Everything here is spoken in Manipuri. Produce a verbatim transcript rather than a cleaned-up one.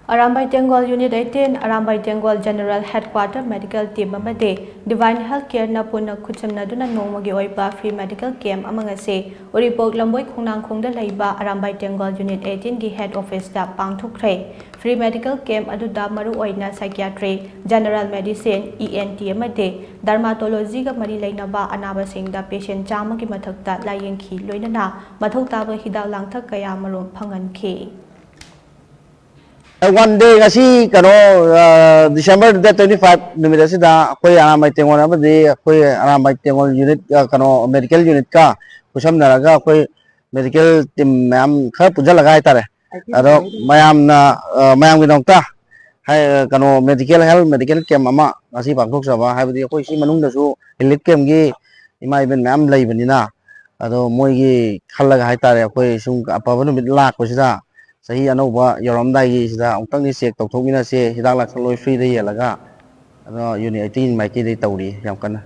Arambai ꯇꯦꯡꯒꯣꯜ Unit eighteen, Arambai ꯇꯦꯡꯒꯣꯜ General Headquarter Medical Team ꯑꯃꯗꯤ Divine Health Careꯅ ꯄꯨꯟꯅ ꯈꯨꯠꯁꯝꯅꯗꯨꯅ ꯅꯣꯡꯃꯒꯤ ꯑꯣꯏꯕ free medical camp ꯑꯃ ꯉꯁꯤ ꯎꯔꯤꯄꯣꯛ ꯂꯝꯕꯣꯏ ꯈꯣꯡꯅꯥꯡꯈꯣꯡꯗ ꯂꯩꯕ ꯑꯔꯥꯝꯕꯥꯏ ꯇꯦꯡꯒꯣꯜ Unit eighteen ꯒꯤ head officeꯇ ꯄꯥꯡꯊꯣꯛꯈ꯭ꯔꯦ꯫ Free medical camp ꯑꯗꯨꯗ ꯃꯔꯨꯑꯣꯏꯅ psychiatry, general medicine, E N T ꯑꯃꯗꯤ dermatologyꯒ ꯃꯔꯤ ꯂꯩꯅꯕ ꯑꯅꯥꯕꯁꯤꯡꯗ patient ꯆꯥꯝꯃꯒꯤ ꯃꯊꯛꯇ ꯂꯥꯌꯦꯡꯈꯤ, ꯂꯣꯏꯅꯅ ꯃꯊꯧ ꯇꯥꯕ ꯍꯤꯗꯥꯛ ꯂꯥꯡꯊꯛ ꯀꯌꯥ ꯃꯔꯨꯝ ꯐꯪꯍꯟꯈꯤ꯫ One day, ꯉꯁꯤ ꯀꯩꯅꯣ, December date twenty five ꯅꯨꯃꯤꯠ ꯑꯁꯤꯗ ꯑꯩꯈꯣꯏ ꯑꯔꯥꯝꯕꯥꯏ ꯇꯦꯡꯒꯣꯜ ꯑꯃꯗꯤ ꯑꯩꯈꯣꯏ ꯑꯔꯥꯝꯕꯥꯏ ꯇꯦꯡꯒꯣꯜ unit, ꯀꯩꯅꯣ medical unitꯀ ꯈꯨꯠꯁꯝꯅꯔꯒ ꯑꯩꯈꯣꯏ medical team ꯃꯌꯥꯝ ꯈꯔ ꯄꯨꯟꯁꯤꯜꯂꯒ ꯍꯥꯏꯇꯥꯔꯦ꯫ ꯑꯗꯣ ꯃꯌꯥꯝꯅ, ꯃꯌꯥꯝꯒꯤꯗꯃꯛꯇ ꯀꯩꯅꯣ medical health medical camp ꯑꯃ ꯉꯁꯤ ꯄꯥꯡꯊꯣꯛꯆꯕ, ꯍꯥꯏꯕꯗꯤ ꯑꯩꯈꯣꯏ ꯁꯤ ꯃꯅꯨꯡꯗꯁꯨ relief campꯀꯤ ꯏꯃꯥ ꯏꯕꯦꯟ ꯃꯌꯥꯝ ꯂꯩꯕꯅꯤꯅ, ꯑꯗꯣ ꯃꯣꯏꯒꯤ ꯈꯜꯂꯒ ꯍꯥꯏꯇꯥꯔꯦ, ꯑꯩꯈꯣꯏ ꯁꯨꯝ ꯑꯐꯕ ꯅꯨꯃꯤꯠ ꯂꯥꯛꯄꯁꯤꯗ, ꯆꯍꯤ ꯑꯅꯧꯕ ꯌꯧꯔꯝꯗꯥꯏꯒꯤ ꯁꯤꯗ ꯑꯃꯨꯛꯇꯪꯗꯤ check ꯇꯧꯊꯣꯛꯃꯤꯟꯅꯁꯦ, ꯍꯤꯗꯥꯛ ꯂꯥꯡꯊꯛ ꯂꯣꯏ freeꯗ ꯌꯦꯜꯂꯒ꯫ ꯑꯗꯣ Unit eighteen ꯃꯥꯏꯀꯩꯗꯒꯤ ꯇꯧꯔꯤ ꯌꯥꯝ ꯀꯟꯅ꯫